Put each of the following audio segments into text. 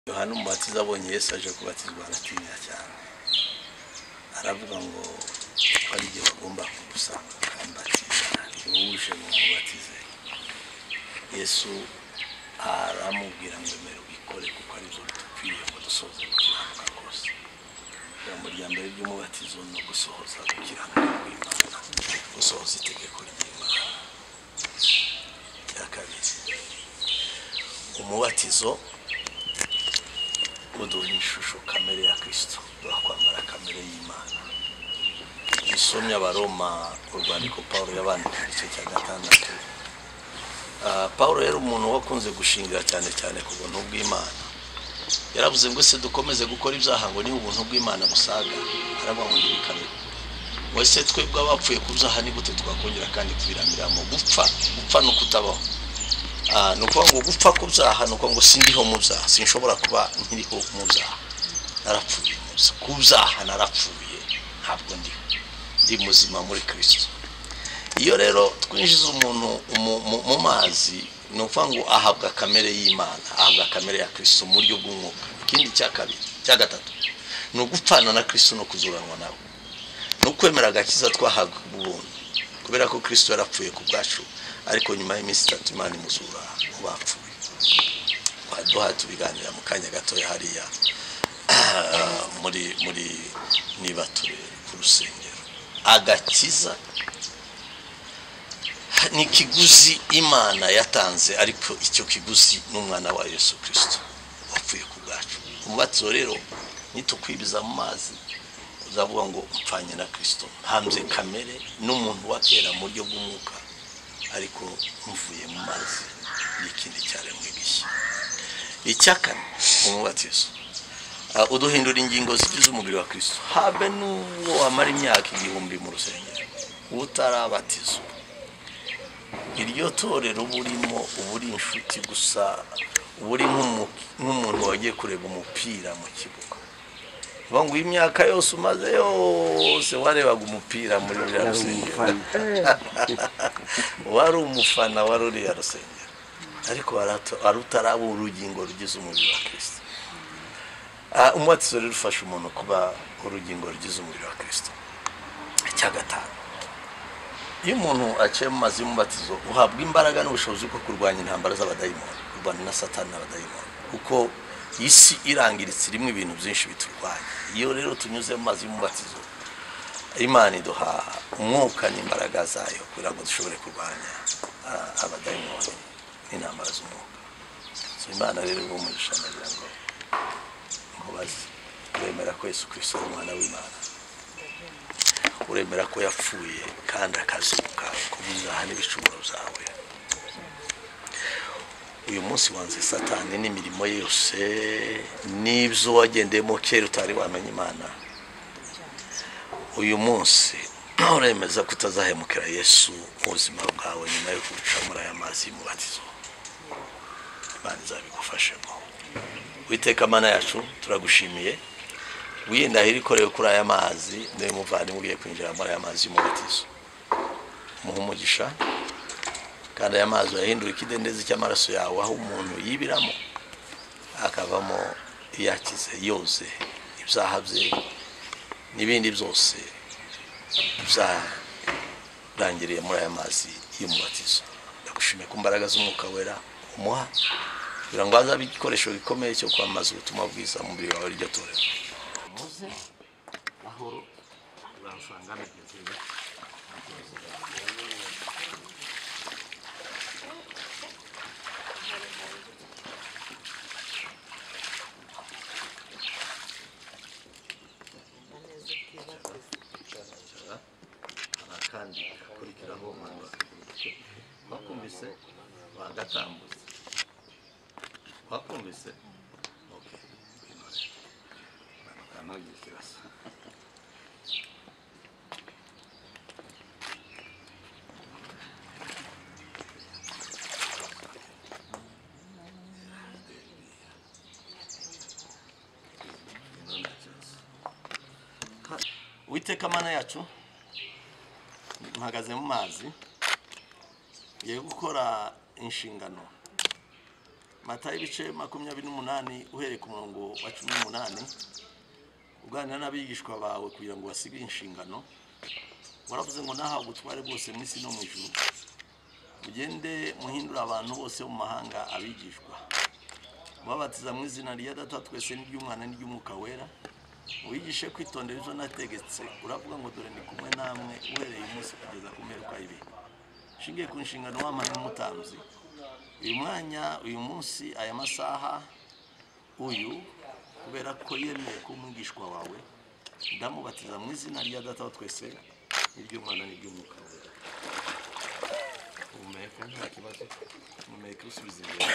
Yohana Umubatiza abonye Yesu aje kubatizwa aratinya cyane, aravuga ngo ari igihe bagomba kugusanga ukambatiza, ni wowe uje ngo nkubatize. Yesu aramubwira ngo emera ubikore kuko aribyo bidukwiriye ngo dusohoze gukiranuka kose. Ijambo rya mbere ry'umubatizo ni ugusohoza gukiranuka kw'Imana, gusohoza itegeko ry'Imana. Icya kabiri, umubatizo uduha ishusho kamere ya Kristo, duha kwambara kamere y'Imana. Isomye Abaroma, urwandiko Pawulo yabandikiye igice cya 6. Pawulo yari umuntu wakunze gushingira cyane cyane ku buntu bw'Imana. Yaravuze ngo se dukomeze gukora ibyaha ngo niba ubuntu bw'Imana busaga, aravuga ngo ntibikabe. Ngo ese twebwe abapfuye ku byaha ni gute twakongera kandi kubiramiramo? Gupfa, gupfa ni ukutabaho. Ni ukuvuga ngo gupfa ku byaha ni ukuvuga ngo sindiho mu byaha, sinshobora kuba nkiriho mu byaha, narapfuye ku byaha, narapfuye, ntabwo ndiho, ndi muzima muri Kristo. Iyo rero twinjiza umuntu mu mazi, ni ukuvuga ngo ahabwa kamere y'Imana, ahabwa kamere ya Kristo mu buryo bw'umwuka. Ikindi cya kabiri, cya gatatu, ni ugupfana na Kristo no kuzuranwa nawe, ni ukwemera agakiza twahabwa ubuntu, kubera ko Kristo yarapfuye ku bwacu, ariko nyuma y'iminsi 3 Imana imuzura mu bapfuye. Twaduha tubiganira mu kanya gatoya hariya muri niba turi ku rusengero. Agakiza ni kiguzi Imana yatanze, ariko icyo kiguzi n'umwana wa Yesu Kristo wapfuye ku bwacu. Umubatizo rero nitukwibiza mu mazi, uzavuga ngo mpfanye na Kristo, mpambye kamere n'umuntu wa kera mu buryo bw'umwuka, ariko mvuye mu mazi n'ikindi cyaremwe gishya. Icya kane, umubatizo uduhindura ingingo zigize umubiri wa Kristo. Habe n'uwo wamara imyaka 1000 mu rusengero utarabatizwa, iryo torero uba urimo uba uri inshuti gusa, uba uri nk'umuntu wagiye kureba umupira mu kibuga. Uvuga ngo imyaka yose umaze yose warebaga umupira muri ruriya rusengero, wari umufana wa ruriya rusengero, ariko wari utaraba urugingo rugize umubiri wa Kristo. Umubatizo rero ufasha umuntu kuba urugingo rugize umubiri wa Kristo. Icya gatanu, iyo umuntu aciye mu mazi y'umubatizo uhabwa imbaraga n'ubushobozi bwo kurwanya intambara z'abadayimoni, kurwana na Satani n'abadayimoni, kuko isi irangiritse irimo ibintu byinshi biturwanya. Iyo rero tunyuze mu mazi y'umubatizo, Imana iduha umwuka n'imbaraga zayo kugira ngo dushobore kurwanya abadayimoni n'intambara z'umwuka. So Imana rero umugisha, ndagira ngo nkubaze, uremera ko Yesu Kristo ari umwana w'Imana? Uremera ko yapfuye kandi akazuka kubyaha n'ibicumuro byawe? Uyu munsi wanze Satani n'imirimo ye yose n'ibyo wagendeyemo kera utari wamenya Imana. Uyu munsi uremeza ko utazahemukira Yesu mu buzima bwawe nyuma yo guca muri aya mazi y'umubatizo. Imana izabigufashemo. Uwiteka Mana yacu, turagushimiye wiyendahira ikorewe kuri aya mazi, niwe muvandimwe ugiye kwinjira muri aya mazi y'umubatizo. Umuhe umugisha, kandi aya mazi uyahindura ikidendezi cy'amaraso yawe, aho umuntu yibiramo akavamo yakize, yoze ibyaha bye n'ibindi byose byarangiriye muri aya mazi y'umubatizo. Ndagushimiye ku mbaraga z'umwuka wera umuha kugira ngo azabe igikoresho gikomeye cyo kwamamaza ubutumwa bwiza mu mubiri wawe iryo torero. Muze ahoro uransanga nageze. Kandi kurikiraho wakumvise wagatambutse, wakumvise. Okay, Uwiteka Mana yacu, mpagaze mu mazi ngiye gukora inshingano Matayo ibice 28 uhereye ku murongo wa 18, uganira n'abigishwa bawe kugira ngo basige inshingano, waravuze ngo nahawe ubutware bwose mu isi no mu ijuru, mugende muhindura abantu bose mu mahanga abigishwa, mubabatiza mu izina rya Data twese n'iry'Umwana n'iry'Umwuka Wera, mubigishe kwitondera ibyo nategetse. Uravuga ngo dore ndi kumwe namwe uhereye umunsi kugeza ku mperuka y'ibihe. Nshingiye ku nshingano wampaye nk'umutambyi, uyu mwanya, uyu munsi, aya masaha, uyu kubera ko yemeye kuba umwigishwa wawe, ndamubatiza mu izina rya Data wa twese n'iry'Umwana n'iry'Umwuka Wera. Humeka nta kibazo, humeka usubiza imbere.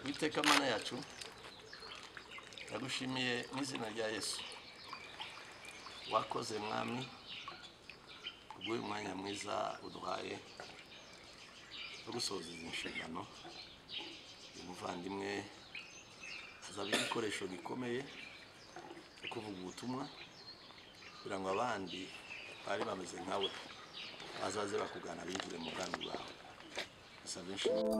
Uwiteka Mana yacu, ndagushimiye mu izina rya Yesu. Wakoze Mwami kubw'uyu mwanya mwiza uduhaye wo gusohoza izi nshingano. Uyu muvandimwe azaba igikoresho gikomeye cyo kuvuga ubutumwa kugira ngo abandi bari bameze nkawe bazaze bakugana binjire mu bwami bwawe. Asaba inshingano.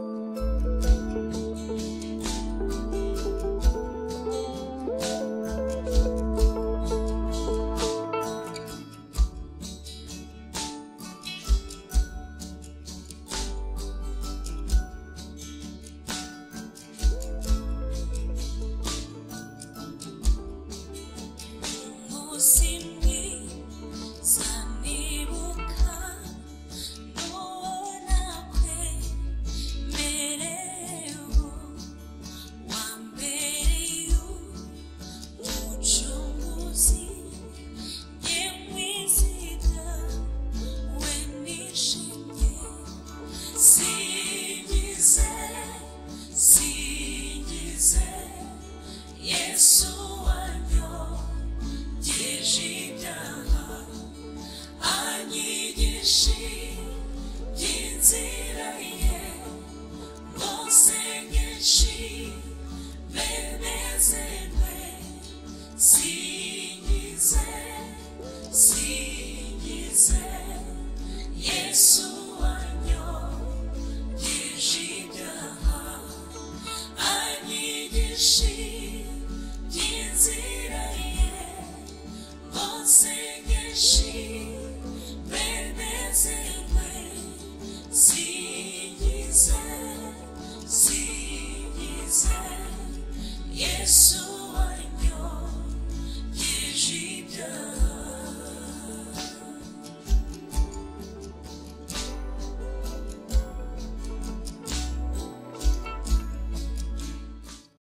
Yesu.